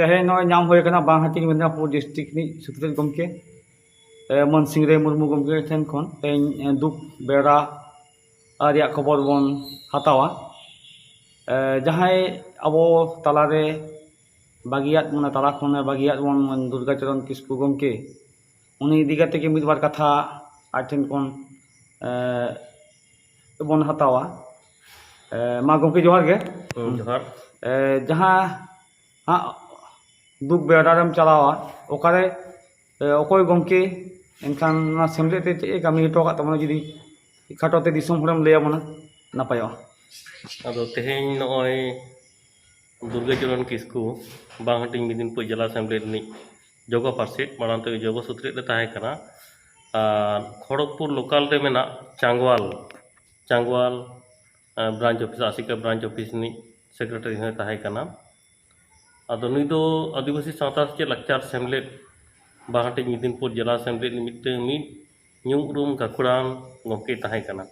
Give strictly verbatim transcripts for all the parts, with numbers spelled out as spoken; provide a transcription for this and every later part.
ᱛᱮᱦᱮᱧ ᱱᱚᱜᱼᱚᱭ ᱧᱟᱢ ᱦᱩᱭ ᱟᱠᱟᱱᱟ ᱵᱟᱝᱦᱟᱴᱤ ᱢᱮᱫᱽᱱᱟᱯᱩᱨ ᱰᱤᱥᱴᱨᱤᱠᱴ ᱨᱤᱱᱤᱡ ᱥᱩᱛᱨᱮᱛ ᱜᱚᱢᱠᱮ ᱢᱟᱹᱱ ᱥᱤᱝᱨᱟᱹᱭ ᱢᱩᱨᱢᱩ ᱜᱚᱢᱠᱮ ᱴᱷᱮᱱ ᱠᱷᱚᱱ ᱛᱮᱦᱮᱧ ᱫᱩᱠ ᱵᱮᱲᱟ ᱨᱮᱭᱟᱜ ᱠᱷᱚᱵᱚᱨ ᱵᱚᱱ ᱦᱟᱛᱟᱣᱟ᱾ ᱡᱟᱦᱟᱸᱭ ᱟᱵᱚ ᱛᱟᱞᱟᱨᱮ ᱵᱟᱹᱜᱤᱭᱟᱫ, ᱢᱟᱱᱮ ᱛᱟᱞᱟ ᱠᱷᱚᱱᱮ ᱵᱟᱹᱜᱤᱭᱟᱫ ᱵᱚᱱ ᱫᱩᱨᱜᱟᱪᱚᱨᱚᱱ ᱠᱤᱥᱠᱩ ᱜᱚᱢᱠᱮ, ᱩᱱᱤ ᱤᱫᱤ ᱠᱟᱛᱮ ᱜᱮ ᱢᱤᱫ ᱵᱟᱨ ᱠᱟᱛᱷᱟ ᱟᱡ ᱴᱷᱮᱱ ᱠᱷᱚᱱ ᱵᱚᱱ ᱦᱟᱛᱟᱣᱟ᱾ ᱢᱟ ᱜᱚᱢᱠᱮ, ᱡᱚᱦᱟᱨ ᱜᱮ᱾ ᱦᱩᱸ, ᱡᱚᱦᱟᱨ᱾ ᱡᱟᱦᱟᱸ ᱦᱟᱸᱜ ᱫᱩᱠ ᱵᱮᱲᱟ ᱨᱮᱢ ᱪᱟᱞᱟᱣᱟ, ᱚᱠᱟᱨᱮ ᱚᱠᱚᱭ ᱜᱚᱢᱠᱮ, ᱮᱱᱠᱷᱟᱱ ᱚᱱᱟ ᱥᱮᱢᱞᱮᱫ ᱨᱮ ᱪᱮᱫ ᱮ ᱠᱟᱹᱢᱤ ᱦᱚᱴᱚ ᱟᱠᱟᱫ ᱛᱟᱵᱚᱱᱟ, ᱡᱩᱫᱤ ᱠᱷᱟᱴᱚ ᱛᱮ ᱫᱤᱥᱚᱢ ᱦᱚᱲᱮᱢ ᱞᱟᱹᱭ ᱟᱵᱚᱱᱟ, ᱱᱟᱯᱟᱭᱚᱜᱼᱟ᱾ ᱟᱫᱚ ᱛᱮᱦᱮᱧ ᱱᱚᱜᱼᱚᱭ ᱫᱩᱨᱜᱟᱪᱚᱨᱚᱱ ᱠᱤᱥᱠᱩ, ᱵᱟᱝᱦᱟᱴᱤᱧ ᱢᱤᱫᱽᱱᱟᱯᱩᱨ ᱡᱮᱞᱟ ᱥᱮᱢᱞᱮᱫ ᱨᱤᱱᱤᱡ ᱡᱚᱜᱚ ᱯᱟᱨᱥᱮᱛ, ᱢᱟᱲᱟᱝ ᱛᱮᱜᱮ ᱡᱚᱜᱚ ᱥᱩᱛᱨᱮᱛ ᱨᱮ ᱛᱟᱦᱮᱸ ᱠᱟᱱᱟ᱾ ᱟᱨ ᱠᱷᱚᱲᱚᱜᱽᱯᱩᱨ ᱞᱳᱠᱟᱞ ᱨᱮ ᱢᱮᱱᱟᱜ ᱪᱟᱝᱜᱣᱟᱞ, ᱪᱟᱝᱜᱣᱟᱞ ᱵᱨᱟᱧᱪ ᱚᱯᱷᱤᱥ, ᱟᱥᱤᱠᱟ ᱵᱨᱟᱧᱪ ᱚᱯᱷᱤᱥ ᱨᱤᱱᱤᱡ ᱥᱮᱠᱨᱮᱴᱟᱨᱤ ᱦᱚᱸᱭ ᱛᱟᱦᱮᱸ ᱠᱟᱱᱟ᱾ ᱟᱫᱚ ᱱᱩᱭ ᱫᱚ ᱟᱹᱫᱤᱵᱟᱹᱥᱤ ᱥᱟᱶᱛᱟ ᱥᱮᱪᱮᱫ ᱞᱟᱠᱪᱟᱨ ᱥᱮᱢᱞᱮᱫ, ᱵᱟᱝᱦᱟᱴᱤᱧ ᱢᱤᱫᱽᱱᱟᱯᱩᱨ ᱡᱮᱞᱟ ᱥᱮᱢᱞᱮᱫ ᱨᱤᱱᱤᱡ ᱢᱤᱫᱴᱟᱝ ᱢᱤᱫ ᱧᱩᱢ ᱩᱨᱩᱢ ᱜᱟᱹᱠᱷᱩᱲᱟᱱ ᱜᱚᱢᱠᱮᱭ ᱛᱟᱦᱮᱸ ᱠᱟᱱᱟ᱾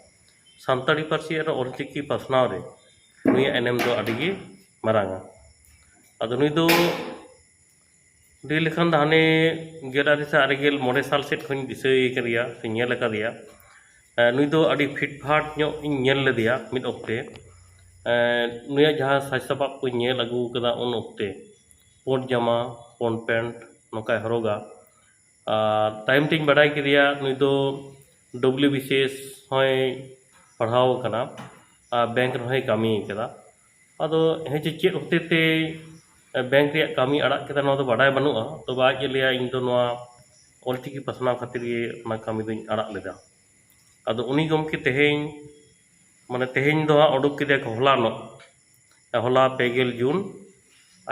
ᱥᱟᱱᱛᱟᱲᱤ ᱯᱟᱹᱨᱥᱤ ᱟᱨ ᱚᱞᱪᱤᱠᱤ ᱯᱟᱥᱱᱟᱣ ᱨᱮ ᱱᱩᱭᱟᱜ ᱮᱱᱮᱢ ᱫᱚ ᱟᱹᱰᱤ ᱜᱮ ᱢᱟᱨᱟᱝᱟ᱾ ᱟᱫᱚ ᱱᱩᱭ ᱫᱚ ᱞᱟᱹᱭ ᱞᱮᱠᱷᱟᱱ ᱫᱚ ᱦᱟᱱᱮ ᱜᱮᱞ ᱟᱨᱮ ᱥᱟᱭ ᱟᱨᱮ ᱜᱮᱞ ᱢᱚᱬᱮ ᱥᱟᱞ ᱥᱮᱫ ᱠᱷᱚᱱᱤᱧ ᱫᱤᱥᱟᱹᱭ ᱠᱟᱫᱮᱭᱟ ᱥᱮ ᱧᱮᱞ ᱟᱠᱟᱫᱮᱭᱟ᱾ ᱮ, ᱱᱩᱭ ᱫᱚ ᱟᱹᱰᱤ ᱯᱷᱤᱴ ᱯᱷᱟᱴ ᱧᱚᱜ ᱤᱧ ᱧᱮᱞ ᱞᱮᱫᱮᱭᱟ ᱢᱤᱫ ᱚᱠᱛᱮ᱾ ᱮ, ᱱᱩᱭᱟᱜ ᱡᱟᱦᱟᱸ ᱥᱟᱡᱽ ᱥᱟᱯᱟᱵ ᱠᱚᱧ ᱧᱮᱞ ᱟᱹᱜᱩ ᱠᱟᱫᱟ ᱩᱱ ᱚᱠᱛᱮ, ᱯᱩᱸᱰ ᱡᱟᱢᱟ, ᱯᱩᱸᱰ ᱯᱮᱱᱴ ᱱᱚᱝᱠᱟᱭ ᱦᱚᱨᱚᱜᱟ᱾ ᱟᱨ ᱛᱟᱭᱚᱢ ᱛᱤᱧ ᱵᱟᱰᱟᱭ ᱠᱮᱫᱮᱭᱟ ᱱᱩᱭ ᱫᱚ ᱰᱚᱵᱞᱤᱭᱩ ᱵᱤ ᱥᱤ ᱮᱥ ᱦᱚᱸᱭ ᱯᱟᱲᱦᱟᱣ ᱟᱠᱟᱱᱟ ᱟᱨ ᱵᱮᱝᱠ ᱨᱮᱦᱚᱸᱭ ᱠᱟᱹᱢᱤ ᱟᱠᱟᱫᱟ᱾ ᱟᱫᱚ ᱦᱮᱸ ᱪᱮ ᱪᱮᱫ ᱦᱚᱛᱮ ᱛᱮ ᱵᱮᱝᱠ ᱨᱮᱭᱟᱜ ᱠᱟᱹᱢᱤ ᱟᱲᱟᱜ ᱠᱮᱫᱟ, ᱱᱚᱣᱟ ᱫᱚ ᱵᱟᱰᱟᱭ ᱵᱟᱹᱱᱩᱜᱼᱟ᱾ ᱛᱚᱵᱮ ᱟᱡ ᱮ ᱞᱟᱹᱭᱟ, "ᱤᱧ ᱫᱚ ᱱᱚᱣᱟ ᱚᱞᱪᱤᱠᱤ ᱯᱟᱥᱱᱟᱣ ᱠᱷᱟᱹᱛᱤᱨ ᱜᱮ ᱚᱱᱟ ᱠᱟᱹᱢᱤ ᱫᱚᱧ ᱟᱲᱟᱜ ᱞᱮᱫᱟ᱾" ᱟᱫᱚ ᱩᱱᱤ ᱜᱚᱢᱠᱮ ᱛᱮᱦᱮᱧ, ᱢᱟᱱᱮ ᱛᱮᱦᱮᱧ ᱫᱚ ᱦᱟᱸᱜ ᱩᱰᱩᱠ ᱠᱮᱫᱮᱭᱟ ᱠᱚ ᱦᱚᱞᱟᱱᱚᱜ, ᱦᱚᱞᱟ ᱯᱮ ᱜᱮᱞ ᱡᱩᱱ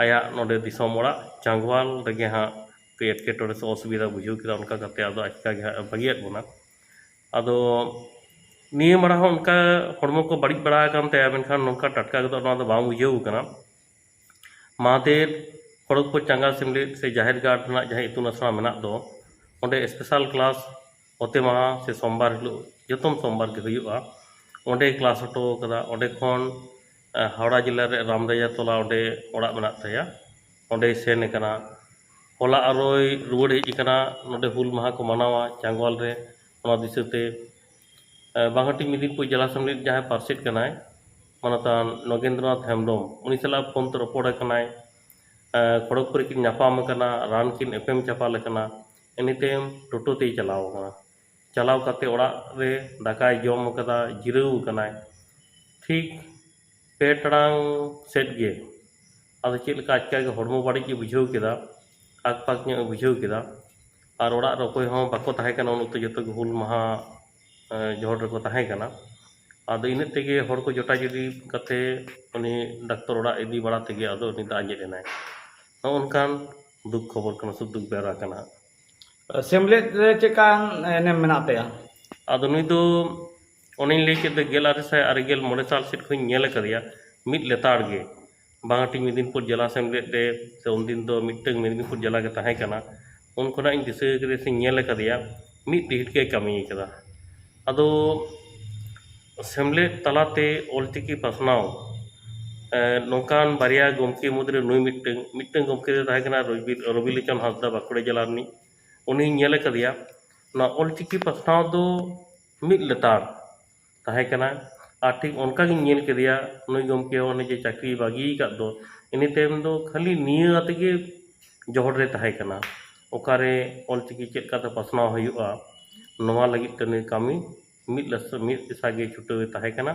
ᱟᱭᱟᱜ ᱱᱚᱰᱮ ᱫᱤᱥᱚᱢ ᱚᱲᱟᱜ ᱪᱟᱝᱜᱣᱟᱞ ᱨᱮᱜᱮ ᱦᱟᱸᱜ ᱠᱟᱹᱡ ᱮᱴᱠᱮᱴᱚᱬᱮ ᱥᱮ ᱚᱥᱩᱵᱤᱫᱷᱟ ᱵᱩᱡᱷᱟᱹᱣ ᱠᱮᱫᱟ, ᱚᱱᱠᱟ ᱠᱟᱛᱮ ᱟᱫᱚ ᱟᱪᱠᱟ ᱜᱮ ᱦᱟᱸᱜ ᱮ ᱵᱟᱹᱜᱤᱭᱟᱫ ᱵᱚᱱᱟ᱾ ᱟᱫᱚ ᱱᱤᱭᱟᱹ ᱢᱟᱲᱟᱝ ᱦᱚᱸ ᱚᱱᱠᱟ ᱦᱚᱲᱢᱚ ᱠᱚ ᱵᱟᱹᱲᱤᱡ ᱵᱟᱲᱟ ᱟᱠᱟᱱ ᱛᱟᱭᱟ, ᱢᱮᱱᱠᱷᱟᱱ ᱱᱚᱝᱠᱟ ᱴᱟᱴᱠᱟ ᱜᱮᱫᱚ ᱱᱚᱣᱟ ᱫᱚ ᱵᱟᱝ ᱵᱩᱡᱷᱟᱹᱣ ᱠᱟᱱᱟ᱾ ᱢᱟᱦᱫᱮᱨ ᱠᱷᱚᱲᱚᱜᱽᱯᱩᱨ ᱪᱟᱸᱜᱟ ᱥᱮᱢᱞᱮᱫ ᱥᱮ ᱡᱟᱦᱮᱨ ᱜᱟᱲ ᱨᱮᱱᱟᱜ ᱡᱟᱦᱟᱸ ᱤᱛᱩᱱ ᱟᱥᱲᱟ ᱢᱮᱱᱟᱜ ᱫᱚ, ᱚᱸᱰᱮ ᱥᱯᱮᱥᱟᱞ ᱠᱞᱟᱥ ᱚᱛᱮ ᱢᱟᱦᱟ ᱥᱮ ᱥᱳᱢᱵᱟᱨ ᱦᱤᱞᱳᱜ, ᱡᱚᱛᱚᱢ ᱥᱳᱢᱵᱟᱨ ᱜᱮ ᱦᱩᱭᱩᱜᱼᱟ, ᱚᱸᱰᱮ ᱠᱞᱟᱥ ᱦᱚᱴᱚ ᱠᱟᱫᱟ᱾ ᱚᱸᱰᱮ ᱠᱷᱚᱱ ᱦᱟᱣᱲᱟ ᱡᱮᱞᱟ ᱨᱮ ᱨᱟᱢᱨᱟᱡᱟ ᱛᱚᱞᱟ ᱚᱸᱰᱮ ᱚᱲᱟᱜ ᱢᱮᱱᱟᱜ ᱛᱟᱭᱟ᱾ ᱚᱸᱰᱮᱭ ᱥᱮᱱ ᱟᱠᱟᱱᱟ᱾ ᱦᱚᱞᱟ ᱟᱨᱚᱭ ᱨᱩᱣᱟᱹᱲ ᱦᱮᱡ ᱟᱠᱟᱱᱟ᱾ ᱱᱚᱰᱮ ᱦᱩᱞ ᱢᱟᱦᱟ ᱠᱚ ᱢᱟᱱᱟᱣᱟ ᱪᱟᱸᱜᱚᱞ ᱨᱮ, ᱚᱱᱟ ᱫᱤᱥᱟᱹᱛᱮ᱾ ᱮ, ᱵᱟᱝᱦᱟᱴᱤ ᱢᱮᱫᱤᱱᱯᱩᱨ ᱡᱮᱞᱟ ᱥᱮᱢᱞᱮᱫ ᱡᱟᱦᱟᱸᱭ ᱯᱟᱨᱥᱮᱛ ᱠᱟᱱᱟᱭ, ᱢᱟᱱᱚᱛᱟᱱ ᱱᱚᱜᱮᱱᱫᱨᱚᱱᱟᱛᱷ ᱦᱮᱢᱵᱨᱚᱢ, ᱩᱱᱤ ᱥᱟᱞᱟᱜ ᱯᱷᱳᱱ ᱛᱮ ᱨᱚᱯᱚᱲ ᱟᱠᱟᱱᱟᱭ᱾ ᱮ, ᱠᱷᱚᱲᱚᱜᱽᱯᱩᱨ ᱨᱮᱠᱤᱱ ᱧᱟᱯᱟᱢ ᱟᱠᱟᱱᱟ, ᱨᱟᱱ ᱠᱤᱱ ᱮᱯᱮᱢ ᱪᱟᱯᱟᱞ ᱟᱠᱟᱱᱟ᱾ ᱤᱱᱟᱹ ᱛᱟᱭᱚᱢ ᱴᱳᱴᱳ ᱛᱮᱭ ᱪᱟᱞᱟᱣ ᱟᱠᱟᱱᱟ᱾ ᱪᱟᱞᱟᱣ ᱠᱟᱛᱮ ᱚᱲᱟᱜ ᱨᱮ ᱫᱟᱠᱟᱭ ᱡᱚᱢ ᱟᱠᱟᱫᱟ, ᱡᱤᱨᱟᱹᱣ ᱟᱠᱟᱱᱟᱭ᱾ ᱴᱷᱤᱠ ᱯᱮ ᱴᱟᱲᱟᱝ ᱥᱮᱫ ᱜᱮ ᱟᱫᱚ ᱪᱮᱫ ᱞᱮᱠᱟ ᱟᱪᱠᱟ ᱜᱮ ᱦᱚᱲᱢᱚ ᱵᱟᱹᱲᱤᱡ ᱮ ᱵᱩᱡᱷᱟᱹᱣ ᱠᱮᱫᱟ, ᱟᱠ ᱯᱟᱠ ᱧᱚᱜ ᱮ ᱵᱩᱡᱷᱟᱹᱣ ᱠᱮᱫᱟ᱾ ᱟᱨ ᱚᱲᱟᱜ ᱨᱮ ᱚᱠᱚᱭ ᱦᱚᱸ ᱵᱟᱠᱚ ᱛᱟᱦᱮᱸ ᱠᱟᱱᱟ ᱩᱱ ᱚᱠᱛᱚ, ᱡᱚᱛᱚ ᱜᱮ ᱦᱩᱞ ᱢᱟᱦᱟ, ᱮ, ᱡᱚᱦᱚᱲ ᱨᱮᱠᱚ ᱛᱟᱦᱮᱸ ᱠᱟᱱᱟ᱾ ᱟᱫᱚ ᱤᱱᱟᱹᱜ ᱛᱮᱜᱮ ᱦᱚᱲ ᱠᱚ ᱡᱚᱴᱟ ᱡᱩᱴᱤ ᱠᱟᱛᱮ ᱩᱱᱤ ᱰᱟᱠᱛᱚᱨ ᱚᱲᱟᱜ ᱤᱫᱤ ᱵᱟᱲᱟ ᱛᱮᱜᱮ ᱟᱫᱚ ᱩᱱᱤ ᱫᱚ ᱟᱸᱡᱮᱫ ᱮᱱᱟᱭ᱾ ᱱᱚᱜᱼᱚ ᱱᱚᱝᱠᱟᱱ ᱫᱩᱠ ᱠᱷᱚᱵᱚᱨ ᱠᱟᱱᱟ, ᱥᱩᱠ ᱫᱩᱠ ᱵᱮᱣᱨᱟ ᱠᱟᱱᱟ᱾ ᱥᱮᱢᱞᱮᱫ ᱨᱮ ᱪᱮᱫᱠᱟ ᱮᱱᱮᱢ ᱢᱮᱱᱟᱜ ᱛᱟᱭᱟ? ᱟᱫᱚ ᱱᱩᱭ ᱫᱚ ᱚᱱᱮᱧ ᱞᱟᱹᱭ ᱠᱮᱫ ᱫᱚ, ᱜᱮᱞ ᱟᱨᱮ ᱥᱟᱭ ᱟᱨᱮ ᱜᱮᱞ ᱢᱚᱬᱮ ᱥᱟᱞ ᱥᱮᱫ ᱠᱷᱚᱱᱤᱧ ᱧᱮᱞ ᱟᱠᱟᱫᱮᱭᱟ ᱢᱤᱫ ᱞᱮᱛᱟᱲ ᱜᱮ᱾ ᱵᱟᱝᱦᱟᱴᱤ ᱢᱮᱫᱤᱱᱯᱩᱨ ᱡᱮᱞᱟ ᱥᱮᱢᱞᱮᱫ ᱨᱮ, ᱥᱮ ᱩᱱᱫᱤᱱ ᱫᱚ ᱢᱤᱫᱴᱟᱝ ᱢᱮᱫᱤᱱᱯᱩᱨ ᱡᱮᱞᱟ ᱜᱮ ᱛᱟᱦᱮᱸ ᱠᱟᱱᱟ, ᱩᱱ ᱠᱷᱚᱱᱟᱜ ᱤᱧ ᱫᱤᱥᱟᱹ ᱟᱠᱟᱫᱮᱭᱟ ᱥᱮᱧ ᱧᱮᱞ ᱟᱠᱟᱫᱮᱭᱟ, ᱢᱤᱫ ᱰᱤᱦᱤᱴ ᱜᱮᱭ ᱠᱟᱹᱢᱤ ᱟᱠᱟᱫᱟ᱾ ᱟᱫᱚ ᱥᱮᱢᱞᱮᱫ ᱛᱟᱞᱟᱛᱮ ᱚᱞᱪᱤᱠᱤ ᱯᱟᱥᱱᱟᱣ, ᱮ, ᱱᱚᱝᱠᱟᱱ ᱵᱟᱨᱭᱟ ᱜᱚᱢᱠᱮ ᱢᱩᱫᱽᱨᱮ ᱱᱩᱭ ᱢᱤᱫᱴᱟᱹᱝ, ᱢᱤᱫᱴᱟᱹᱝ ᱜᱚᱢᱠᱮ ᱫᱚᱭ ᱛᱟᱦᱮᱸ ᱠᱟᱱᱟ ᱨᱚᱵᱤ, ᱨᱚᱵᱤᱞᱳᱪᱚᱱ ᱦᱟᱸᱥᱫᱟ, ᱵᱟᱸᱠᱩᱲᱟ ᱡᱮᱞᱟ ᱨᱤᱱᱤᱡ᱾ ᱩᱱᱤᱧ ᱧᱮᱞ ᱟᱠᱟᱫᱮᱭᱟ᱾ ᱱᱚᱣᱟ ᱚᱞᱪᱤᱠᱤ ᱯᱟᱥᱱᱟᱣ ᱫᱚ ᱢᱤᱫ ᱞᱮᱛᱟᱲ ᱛᱟᱦᱮᱸ ᱠᱟᱱᱟ᱾ ᱟᱨ ᱴᱷᱤᱠ ᱚᱱᱠᱟ ᱜᱤᱧ ᱧᱮᱞ ᱠᱮᱫᱮᱭᱟ, ᱱᱩᱭ ᱜᱚᱢᱠᱮ ᱦᱚᱸ ᱚᱱᱮ ᱡᱮ ᱪᱟᱹᱠᱨᱤ ᱵᱟᱹᱜᱤ ᱟᱠᱟᱫ ᱫᱚ, ᱤᱱᱟᱹ ᱛᱟᱭᱚᱢ ᱫᱚ ᱠᱷᱟᱹᱞᱤ ᱱᱤᱭᱟᱹ ᱟᱛᱮ ᱜᱮ ᱡᱚᱦᱚᱲ ᱨᱮ ᱛᱟᱦᱮᱸ ᱠᱟᱱᱟ᱾ ᱚᱠᱟᱨᱮ ᱚᱞᱪᱤᱠᱤ ᱪᱮᱫ ᱞᱮᱠᱟᱛᱮ ᱯᱟᱥᱱᱟᱣ ᱦᱩᱭᱩᱜᱼᱟ, ᱱᱚᱣᱟ ᱞᱟᱹᱜᱤᱫ ᱛᱮ ᱱᱩᱭ ᱠᱟᱹᱢᱤ ᱢᱤᱫ ᱞᱟᱥ-, ᱢᱤᱫ ᱫᱤᱥᱟ ᱜᱮ ᱪᱷᱩᱴᱟᱹᱣ ᱮ ᱛᱟᱦᱮᱸ ᱠᱟᱱᱟ᱾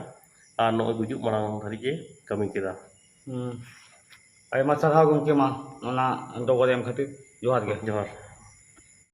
ᱟᱨ ᱱᱚᱜᱼᱚᱭ ᱜᱩᱡᱩᱜ ᱢᱟᱲᱟᱝ ᱫᱷᱟᱹᱨᱤᱡ ᱮ ᱠᱟᱹᱢᱤ ᱠᱮᱫᱟ᱾ ᱦᱩᱸ᱾ ᱟᱭᱢᱟ ᱥᱟᱨᱦᱟᱣ ᱜᱚᱢᱠᱮ, ᱢᱟ ᱚᱱᱟ ᱰᱚᱜᱚᱨ ᱮᱢ ᱠᱷᱟᱹᱛᱤᱨ ᱡᱚᱦᱟᱨ ᱜᱮ᱾ ᱡᱚᱦᱟᱨ᱾